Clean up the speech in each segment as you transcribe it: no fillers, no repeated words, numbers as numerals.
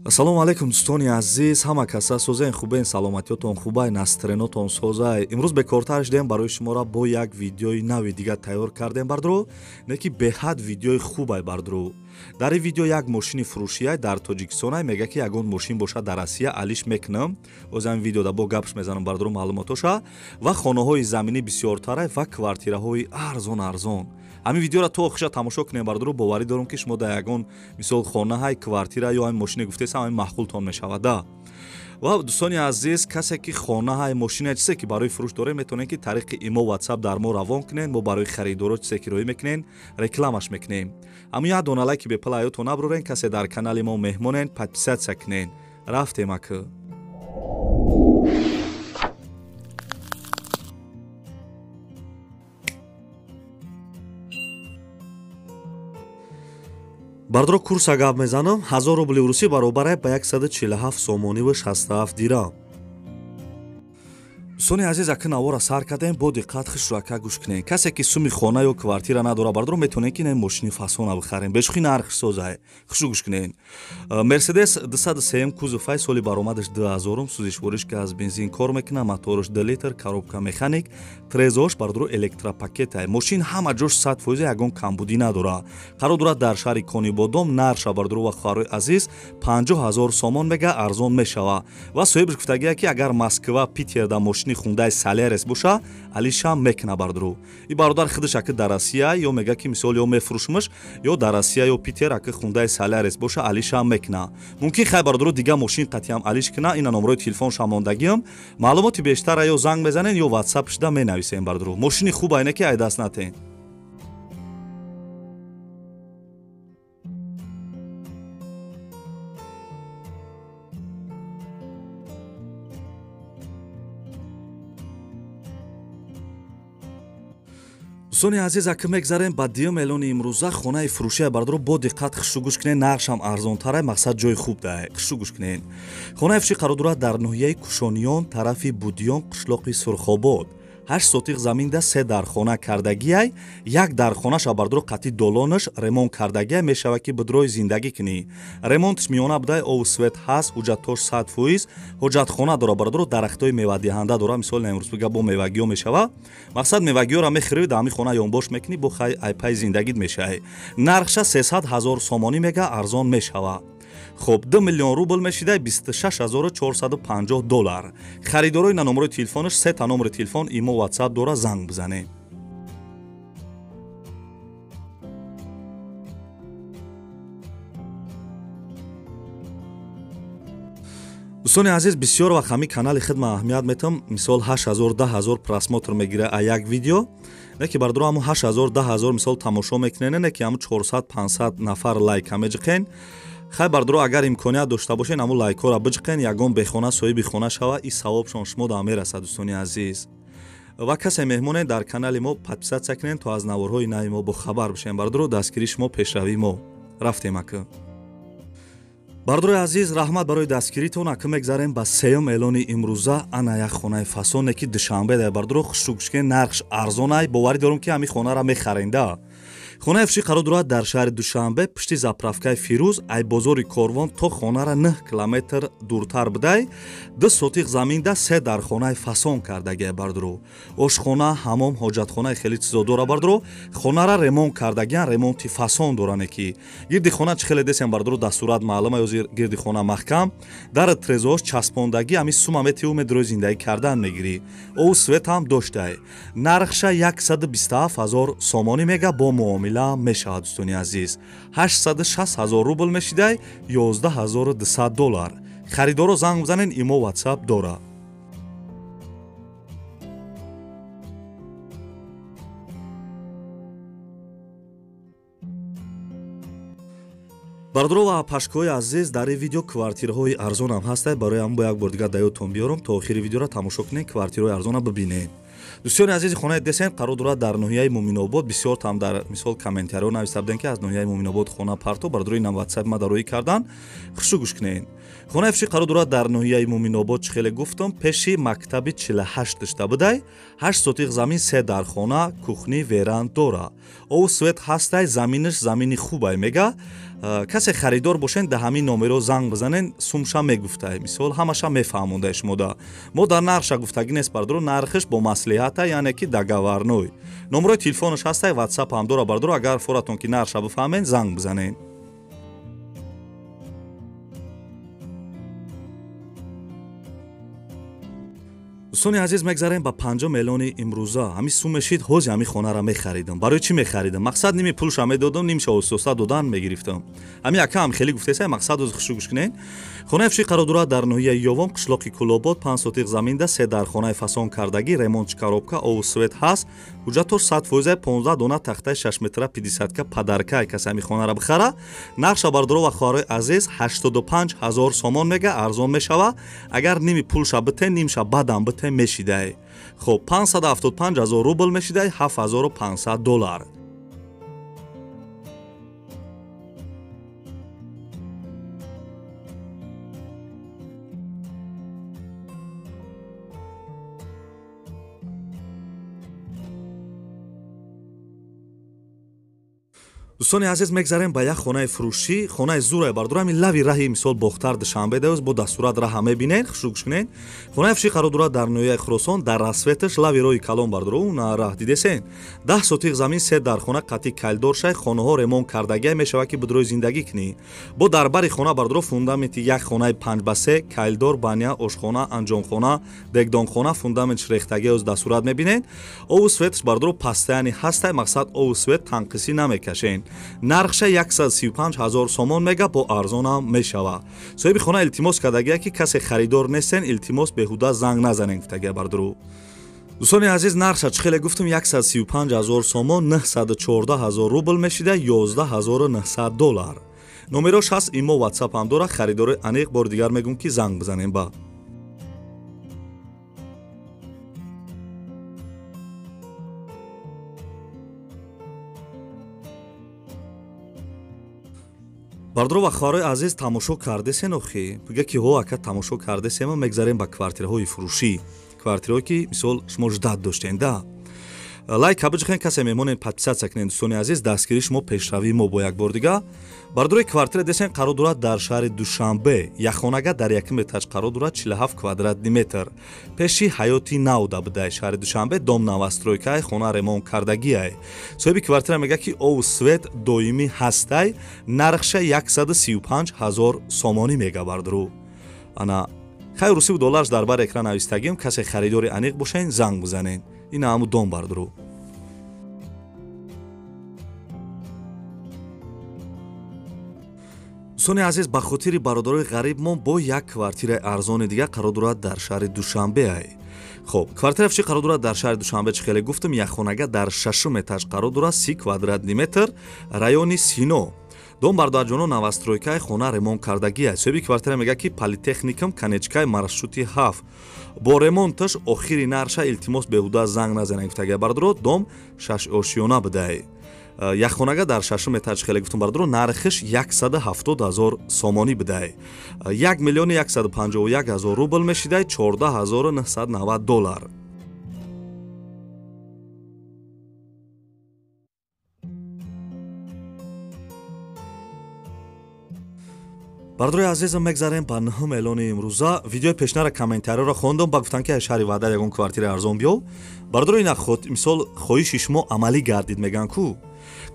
Ассалому алайкум дӯстони азиз, ҳама каса созен хубен, саломатиётон хубай, настренотон созай. Имрӯз бекортар шудем барои шуморо бо як видеои нави дигар тайёр кардем бардро, не ки беҳад видеои хубай бардро. Дар ин видео як мошини фурӯшияй дар Тоҷикистонай, мега ки ягон мошин бошад дар Россия алиш мекунам. Оз ҳамин видеода бо гапш мезанам бардро маълумотоша ва хонаҳои заминӣ бисёртарай ва квартираҳои арзон арзон. Ҳамин видеоро то охиша тамошо кунем бардро, боварӣ дорам ки шумо дар ягон мисол хонаҳай, квартира ё ҳамин мошине гуфтесам ҳамин маъқултон мешавад. Ва дӯстони азиз, касе ки хонаҳай, мошина, чизе ки барои фурӯш дорем, метавонед ки тариқи имо WhatsApp дар мо равон кунед, мо барои харидоро чизе ки роҳӣ мекунем, рекламаш мекунем. Ҳамин як дона лайки бепул аётон набурен, касе дар канали мо меҳмонен, подписатсия кунед. Рафтем ака. Бардро курса гап мезанам, 1000 рубли русӣ баробар ба 147 сомонӣ ва 67 дирам. Дӯстони азиз, ака навора сар кардем, бо диққат хушро ака гӯш кунед. Касе ки суми хона ё квартира надора бардро, метавонед ки ин мошини фасона бихарем. Бешухи нархш созай. Хушро гӯш кунед. Мерседес 203 кузовай, соли баромадаш 2000, сӯзишвориш газ бензин кор мекунад, мотораш 2 литр, коробка механик, трезош бардро электропакетай. Мошин ҳама ҷош 100% ягон камбудӣ надора. Қарор дорад дар шаҳри Конибодом, нархша бардро ва хоҳарои азиз 50 000 сомон мега, арзон мешава. Ва соҳибаш гуфтагия ки агар Москва, Питер да мошини хундаи Солярис боша, алиша мекуна бардро. И бародар худаш аки дар Россия ё мега ки мисол ё мефурӯшмаш, ё дар Россия ё Питер аки хундаи Солярис боша, алиша мекуна. Мумкин хай бардро дига мошин қатиам алиш куна, ина номрои телефонша мондагиам. Маълумоти бештара ё занг мезанен ё WhatsApp шуда менависем бардро. Мошини хуб айна ки айдаст натен. Дӯстони азиз, ака мегзарем ба дуюм эълони имрӯза. Хонаи фурӯшия бардро бо диққат хушу гӯш кунед, нархшам арзонтарай, мақсад ҷои хуб дай. Хушу гӯш кунед. Хонаи фурӯшӣ қарор дорад дар ноҳияи Кушониён, тарафи Будиён, қишлоқи Сурхобод. 8 сотиқ заминда 3 дархона кардагиай, як дархонаша бардро қатъи долонаш ремонт кардагиай, мешавад ки бидрои зиндагӣ кунӣ. Ремонтш миёна будай, ову свет ҳаст, ҳуҷҷатош 100%, ҳуҷҷатхона дора бардро, дарахтҳои мевадиҳанда дора, мисол имрӯз бига бо мевагиё мешава. Мақсад мевагиёра мехӯрӣ, дар ҳамин хона ёнбош мекунӣ, бо хай айпай зиндагит мешавӣ. Нархша 300 000 сомонӣ мега, арзон мешава. Хоб, 2 миллион рубл мешидай, 26 450 доллар. Харидорои на номрои телефонаш, се та номери телефон, имо, WhatsApp дора, занг бизанед. Дӯстони азиз, бисёр вақт ҳамин канали хидма аҳамият метам, мисол 8000 10000 просмотр мегира а як видео, не ки бардро ҳамун 8000 10000 мисол тамошо мекунен, не ки ҳамун 400-500 нафар лайка меҷиқен. Хай бардро, агар имконият дошта бошен, ҳамун лайкҳоро биҷиқен, ягон бехона соҳиби хона шава, и савобшон шумо да мерасад, дӯстони азиз. Ва касе меҳмонен дар канали мо подписатсия кунен, то аз наворҳои нави мо бохабар бишен. Бардро, дастгирии шумо пешравии мо. Рафтем ака. Бардрои азиз, раҳмат барои дастгиритон. Ака мегзарем ба сеюм эълони имрӯза. Ана як хонаи фасоне ки Душанбе дай бардро, хушу гӯш кунед, нархш арзонай, боварӣ дорам ки ҳамин хонаро мехаренда. Хонаи фурӯшӣ қарор дорад дар шаҳри Душанбе, пушти заправкаи Фирӯз, ай бозори Корвон то хонара 9 километр дуртар будай. 2 сотиқ заминда 3 дархонаи фасон кардагия бардро. Ошхона, ҳамом, ҳоҷатхонаи хеле чизо дора бардро. Хонара ремонт кардагиян, ремонти фасон доране ки гирди хона чӣ хеле десем бардро, дар сурат маълума, ё гирди хона маҳкам, дар трезош часпондагӣ, ҳамин сума метиҳу медрои зиндагӣ кардан мегирӣ. Ову свет ҳам доштай. Нархша 127 000 сомонӣ мега, бо муомила мешавад, дӯстони азиз. 860 000 рубл мешидай, 11200 доллар. Харидоро занг бизанен, имо, WhatsApp дора. Бардро ва пашкҳои азиз, дар ин видео квартираҳои арзонам ҳастад, барои ҳамин бо як бор дигар даёдтон биёрам, то охири видеоро тамошо кунед, квартираҳои арзона бибинед. Дӯстони азизи, хонаи десен қарор дорад дар ноҳияи Муминобод. Бисёр там дар мисол комментариҳо нависта будем ки аз ноҳияи Муминобод хона парто, бардрои нам WhatsApp ма дароӣ кардан. Хушу гӯш кунед. Хонаи фурӯшӣ қарор дорад дар ноҳияи Муминобод, чӣ хеле гуфтам, пеши мактаби 48 дошта будай. 8 сотиқ замин, 3 дархона, кухни, веранд дора. Ову свет ҳастай, заминаш замини хубай мега. Касе харидор бошен, да ҳамин номеро занг бизанен, сумша мегуфтай. Мисол, ҳамаша мефаҳмонда шумода. Мо дар нархша гуфтагӣ нест, бардоро, нархиш бо маслиҳата, яъне ки договорной. Номерои телефонаш ҳастай, WhatsApp ҳам дора, бардоро, агар форатон ки нархша бифаҳмен, занг бизанен. Дӯстони азиз, мегзарем ба панҷум эълони имрӯза. Ҳамин сум мешид, ҳози ҳамин хонаро мехаридам. Барои чӣ мехаридам? Мақсад ними пулша медодам, нимша оҳиста додан мегирифтам. Ҳамин якам хеле гуфтесай, мақсад оз хушу гӯш кунед. Хонаи фурӯшӣ қарор дорад дар ноҳияи Ёвон, қишлоқи Кулобод, 5 сотиқ заминда, 3 дар хонаи фасон кардагӣ, ремонт коробка, ову свет ҳаст. Ҳуҷҷатош 100%, 15 дона тахтаи 6 метра 50 ка падарка, касе ҳамин хонаро бихара. Нархша, бардоро ва хоҳарои азиз, 85 ҳазор сомон мега, арзон мешава. Агар ними пулша битен, нимша баъдам битен мешидай. Хоб, 575 ҳазор рубл мешидай, 7500 доллар. Дӯстони азиз, мегзарем ба як хонаи фурӯшӣ. Хонаи зурае, бардор, ҳамин лави раҳи мисол Бохтар Душанбе даёз бо дастурат раҳа мебинед, хушу гӯш кунед. Хонаи фурӯшӣ қарор дорад дар ноҳияи Хуросон, дар рассветаш, лави роҳи калон, бардор, на раҳ дидесен. 10 сотиқ замин, 3 дар хона, қатъи калдор шай, хонаҳо ремонт кардагия, мешавад ки бидрои зиндагӣ кунӣ. Бо дар бари хона, бардор, фундаменти як хонаи 5 ба 3, калдор, баня, ошхона, анҷомхона, дегдонхона, фундаментш рехтагия оз дастурат мебинед. Ову светш, бардор, пастаяни ҳастай, мақсад ову свет танқисӣ намекашен. Нархша 135 ҳазор сомон мега, бо арзонам мешава. Соҳиби хона илтимос кардагия ки касе харидор нестен, илтимос беҳуда занг назанен, гуфтагия, бардору. Дӯстони азиз, нархша чӣ хеле гуфтум, 135 ҳазор сомон, 914 ҳазор рубл мешида, 11900 доллар. Номерош ҳаст, имо, WhatsApp ҳам дора. Харидори аниқ бори дигар мегӯм ки занг бизанем ба. Бардоро ва хоҳарои азиз, тамошо кардесен охи? Бига ки ҳо, ака, тамошо кардесем. Мегзарем ба квартираҳои фурӯшӣ, квартираҳое ки мисол шумо ждат доштен да. Лайк биҷихен, касе мемонен, подписаться кунен. Дӯстони азиз, дастгирии шумо пешравии мо. Бо як бор дига, бардорои, квартира десен қарор дорад дар шаҳри Душанбе, якхонага дар якум этаж қарор дорад, 47 квадратный метр, пеши ҳаёти нав да будай, шаҳри Душанбе, дом новостройкай, хона ремонт кардагиай. Соҳиби квартира мега ки ову свет доимӣ ҳастай, нархша 135 ҳазор сомонӣ мега, бардору. Ана хайр, русиву долларш дар бар экран навистагим. Касе харидори аниқ бошен, занг бизанен. Ина ҳаму дом, бардору. Дӯстони азиз, ба хотири бародарои ғарибмон бо як квартираи арзони дигар қарор дорад дар шаҳри Душанбе. Хоб, квартира чӣ қарор дорад дар шаҳри Душанбе, чӣ хеле гуфтум, якхонага дар шашум этаж қарор дорад, 30 квадратный метр, райони Сино. Дом, бародарҷоно, новостройкаи, хона ремонт кардагия. Соҳиби квартира мега ки политехникум, конечкаи маршрути 7. Бо ремонташ охири нарша, илтимос беҳуда занг назанед, гуфтагия, бардоро. Дом шашошёна будай. Якхонага дар шашум этаж, хеле гуфтум, бардоро, нархиш 170 ҳазор сомонӣ будай. 1 миллиони 151 ҳазор рубл мешидай, 14990 доллар. Бардорои азизам, мегзарем ба нӯҳум эълони имрӯза. Видеои пешнара комментариёро хондам, ба гуфтанд ки шаҳри Ваҳдат ягон квартираи арзон биёв. Бардорои, ина мисол хоҳиши шумо амалӣ гардид, мегӯянд ку.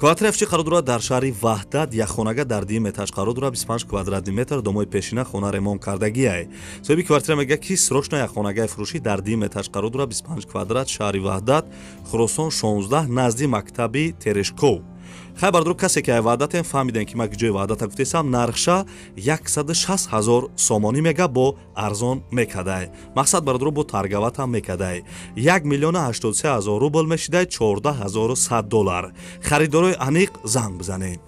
Квартира чӣ қарор дорад дар шаҳри Ваҳдат, якхонага дар дуюм этаж қарор дорад, 25 квадратный метр, домои пешина, хона ремонт кардагиай. Соҳиби квартира мегӯяд ки срочно якхонагаи фурӯшӣ дар дуюм этаж қарор дорад, 25 квадрат, шаҳри Ваҳдат, Хуросон 16, назди мактаби Терешков. Хай, бардор, касе ки ай Ваҳдатем, фаҳмидем ки ман ҷои Ваҳдата гуфтесам. Нархша 160 ҳазор сомонӣ мега, бо арзон мекадай. Мақсад, бардоро, бо торговать ам мекадай. 1 миллиону 83 ҳазор рубл мешидай, 14100 доллар. Харидорои аниқ занг бизанед.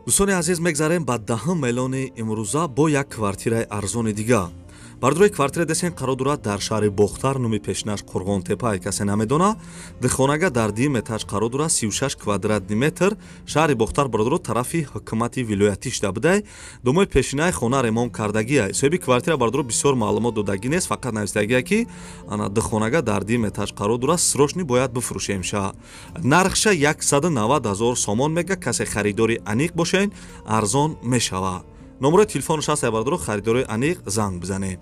Дӯстони азиз, мегзарем ба даҳум эълони имрӯза бо як квартираи арзони дига. Бардорои квартира десен қарор дорад дар шаҳри Бохтар, номи пешинаш Қурғонтепа, касе намедона. Дихонага дар дуюм этаж қарор дорад, 36 квадратный метр. Шаҳри Бохтар бародаро тарафи ҳукумати вилоятӣ шуда будай. Домои пешинаи хона ремонт кардагия. Соҳиби квартира бародаро бисёр маълумот додагӣ нест, фақат нависдагия ки ана дихонага дар дуюм этаж қарор дорад, срочно бояд бифурӯшем ша. Нархша 190 000 сомон мега, касе харидори аниқ бошен, арзон мешава. Номерои телефонаш ҳаст, бародаро харидорои аниқ занг бизанед.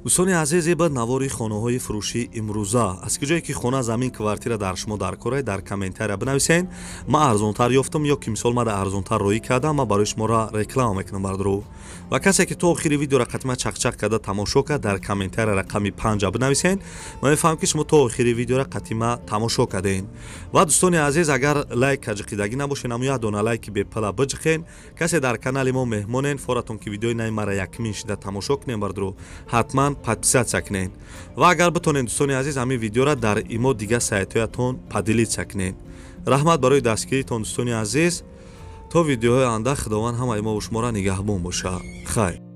Дӯстони азиз, ба навори хонаҳои фурӯшии имрӯза аз ки ҷое ки хона, замин, квартира дар шумо дар кора, дар комментария бинависен: ман арзонтар ёфтам ё ки мисол мада арзонтар роӣ кардам, ман барои шуморо реклама мекунам бародаро. Ва касе ки то охири видеоро қатима чақчақ карда тамошо кард, дар комментария рақами 5 бинависен. Ман мефаҳмам ки шумо то охири видеоро қатима тамошо кардем. Ва дӯстони азиз, агар лайк ҷиқидагӣ набошен, ҳамун як дона лайки бепала биҷиқен. Касе дар канали мо меҳмонен, форатон ки видеои наи мара якмин шида тамошо кунем бародаро, ҳатман подписаться кунед. Ва агар битонед, дӯстони азиз, ҳамин видеоро дар имо дигар сайтҳоятон поделиться кунед. Раҳмат барои дастгиритон, дӯстони азиз. То видеоҳои оянда Худованд ҳамаи мо шуморо нигаҳбон бошад. Хайр.